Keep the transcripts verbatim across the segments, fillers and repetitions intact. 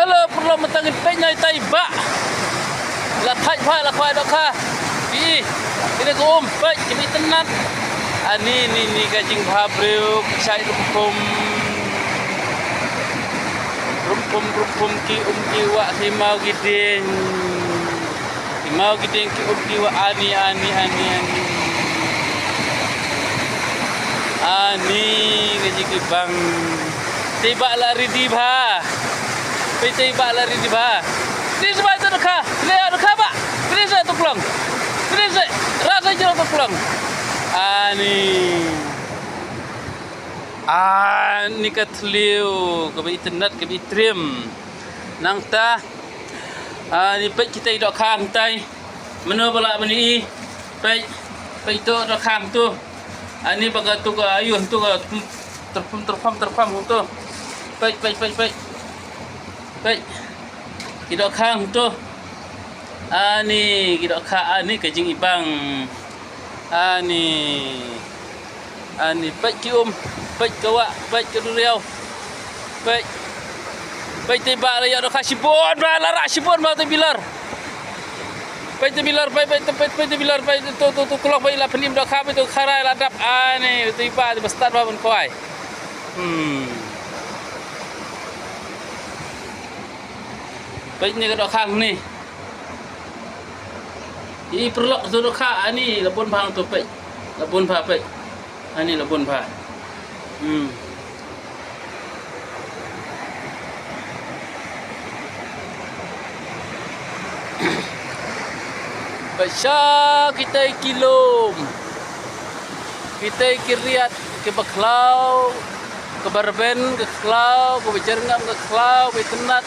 Hello, paralok, mynta ngin peit noh ita i bah. La thait bha, la khwai dohkha. Ih, kine ka um, peit, kaba itynnad. Ani, ni, ni ka jingbha briew, ka shait rumphum. Rumphum, rumphum ki um ki wah, ki maw ki dieng. Ki maw ki dieng ki um ki wah, ani, ani, ani, ani. Ani, ka jingibang. Te i bah la ready bha. Peit te i bah la ready bha. Please bah, ito dohkha. Please dohkha bah. Please ito klong. Please. Rasa jero ito klong. Ani. Ani ka thliew. Kaba itynnad, kaba itrim. Nangta. Ani peit kita i dohkha hangtai. Mano ba lah ban ïohi. Peit. Peit to dohkha hangto. Ani ba ka to ka ayu hangto ka tyrpham, tyrpham, tyrpham hangto. Peit, peit, peit, peit. Peit. Ki dohkha hangto. Ani, ki dohkha, ani ka jingibang. Ani. Ani, peit ki um, peit ka wah, peit ka duriaw. Peit. Peit te i bah la ïoh dohkha shibun bha, la rah shibun bha te i bilor. Peit te i bilor, peit, peit, peit, peit te i bilor, peit to, to, to, klok, peit la pynim dohkha, peit to khara la dap, ani, te i bah, te ba stad bha ban khwai. Hmm. Peit ne ka dohkha hangne. I paralok to dohkha, ani la bun bha hangto peit. La bun bha peit. Ani la bun bha. Hmm. Peit sha kitai ki lum. Kitai ki riat kiba khlaw, kaba rben ka khlaw, kaba jyrngam ka khlaw, kaba itynnad,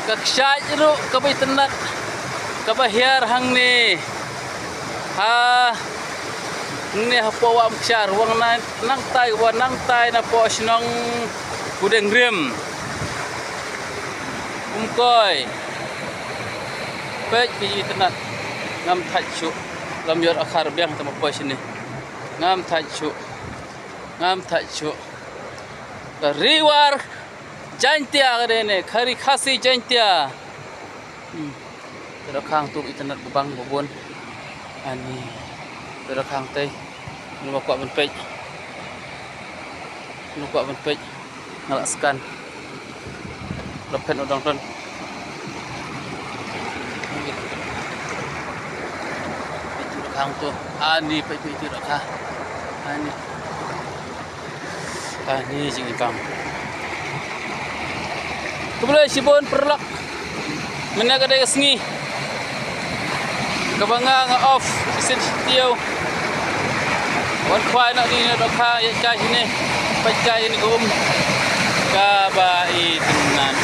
ka kshaid ruh kaba itynnad, kaba hiar hangne. Ha, hangne hapoh Wah Umkshar, wan na, nangtai, wan nangtai napoh shnong Pudeng Rim. Umkoi. Peit ki itynnad. Ngam thait shuh. Lam ïoh akhar biang tama poi shini. Ngam thait shuh. Ngam thait shuh. Ka Ri War Jaintia ka dei ne, ka Ri Khasi Jaintia. Hmm. Te dohkha hangto itynnad ba bang ba bun. Ani. Te dohkha hangtei. Ngi ba kwah ban peit. Ngi ba kwah ban peit. Nga la scan. La phet u dang don. Peit u dohkha hangto. Ani, peit, peit u dohkha. Ani. Ani jingibang. Khublei shibun paralok. Mynne ka dei ka sngi kaba nga nga off shisien shi taïew. Wan khwai noh dei na dohkha, ïa kai shine. Peit kai ïa kane ka um kaba itynnad.